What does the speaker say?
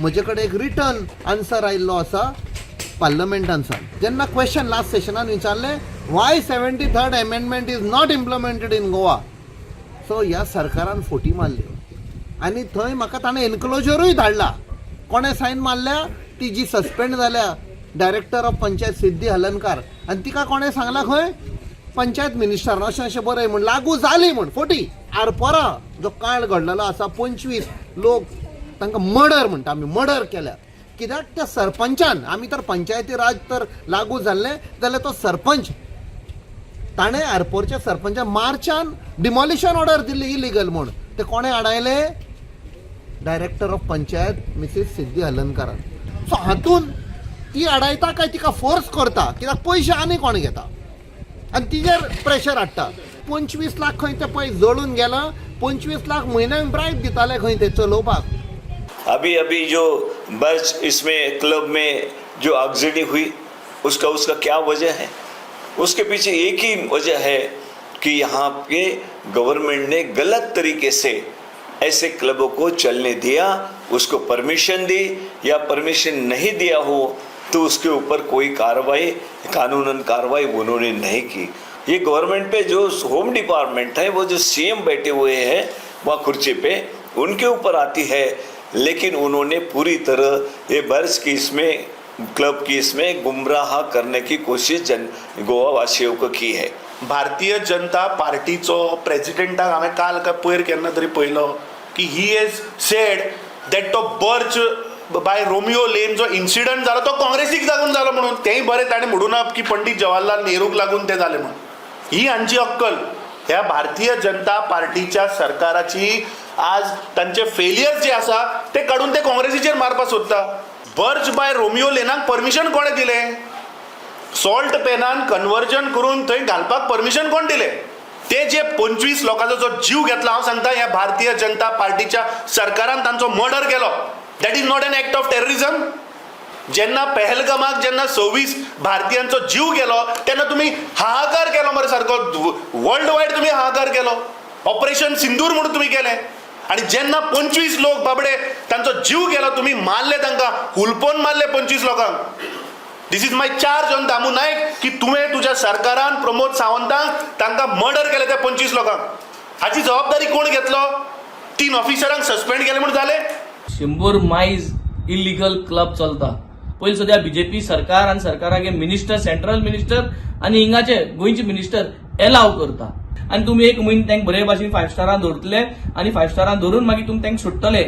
म्हजे कडेन एक रिटर्न आन्सर आयिल्लो आसा पार्लमेंटानसान. जेन्ना क्वेश्चन लास्ट सेशनान विचारलें, why 73rd amendment is not implemented in Goa? So ह्या सरकारान फोटी मारल्यो आनी थंय म्हाका ताणें एनक्लोजरूय धाडला. कोणें सायन मारल्या? ती जी सस्पेंड जाल्या, डायरेक्टर ऑफ पंचायत सिद्धी हलनकार. आनी तिका कोणें सांगलां खंय, पंचायत मिनिस्टरान अशें अशें बरय म्हूण, लागू जाली म्हूण. फोटी. आरपोरा जो कांड घडलेलो आसा, 25 लोक, तांकां मर्डर म्हणटा आमी, मर्डर केल्या. कित्याक? त्या सरपंचान, आमी तर पंचायती राज तर लागू जाल्लें जाल्यार तो सरपंच, ताणें आरपोरच्या सरपंचान मार्चान डिमॉलिशन ऑर्डर दिल्ली इलिगल म्हूण. ते कोणें आडायले? Director of panchayat Mrs Siddhi हलनकारान. सो हातून ती आडायता काय तिका फोर्स करता? कित्याक पयशे आनी कोण घेता आनी तिजेर प्रेशर हाडटा. 25 लाख खंय ते पळय जळून गेला. 25 लाख म्हयन्याक ब्रायब दिताले खंय ते चलोवपाक. अभी अभी जो बर्च इसमें क्लब में जो आगजनी हुई, उसका उसका क्या वजह है? उसके पीछे एक ही वजह है कि यहाँ के गवर्नमेंट ने गलत तरीके से ऐसे क्लबों को चलने दिया, उसको परमिशन दी या परमिशन नहीं दिया हो तो उसके ऊपर कोई कार्रवाई, कानूनन कार्रवाई उन्होंने नहीं की। ये गवर्नमेंट पे, जो होम डिपार्टमेंट है, वो जो सीएम बैठे हुए हैं वहाँ कुर्सी पे, उनके ऊपर आती है। लेकिन उन्होंने पूरी तरह ये बर्च की इसमें, क्लब की इसमें गुमराह करने की कोशिश जन गोवा वासियों को की है। भारतीय जनता पार्टीचो प्रेजिडेंटाक हांवें काल काय पयर केन्ना तरी पळयलो की he has said that तो बर्च बाय रोमियो लेन जो इन्सिडंट जालो तो काँग्रेसीक लागून जालो म्हणून. तेंय बरें ताणें म्हणूं ना की पंडीत जवाहरलाल नेहरूक लागून तें जालें म्हणून. ही हांची अक्कल. ह्या भारतीय जनता पार्टीच्या सरकाराची आज तांचे फेलियर्स जे आसा ते काडून ते काँग्रेसीचेर मारपाक सोदता. बर्च बाय रोमियो लेनाक परमिशन कोणें दिलें? सॉल्ट पेनान कन्वर्जन करून थंय घालपाक परमिशन कोण दिलें? ते जे 25 लोकांचो जो जीव घेतला, हांव सांगता, ह्या भारतीय जनता पार्टीच्या सरकारान तांचो मर्डर केलो. That is not an act of terrorism? जेन्ना पेहलगामाक जेन्ना 26 भारतीयांचो जीव गेलो तेन्ना तुमी हाहाकार केलो मरे सारको. वर्ल्ड वायड तुमी हाहाकार केलो. ऑपरेशन सिंदूर म्हणून तुमी केलें आनी जेन्ना 25 लोक बाबडे तांचो जीव गेलो, तुमी मारले तांकां, हुलपोन मारले 25 लोकांक. This is my charge on Damu Naik की तुवें तुज्या सरकारान प्रमोद सावंतांक तांकां मर्डर केले त्या 25 लोकांक. हाची जबाबदारी कोण घेतलो? तीन ऑफिसरांक सस्पेंड केले म्हणून जालें? 100 मायज इलिगल क्लब चलता. पयलीं सद्या बीजेपी सरकार आनी सरकारागे मिनिस्टर, सेंट्रल मिनिस्टर आनी हिंगाचे गोंयचे मिनिस्टर एलाव करता आनी तुमी एक म्हयनो तांकां बरे भाशेन फायव स्टारान दवरतले आनी फायव स्टारान धरून मागीर तुमी तांकां सोडटले.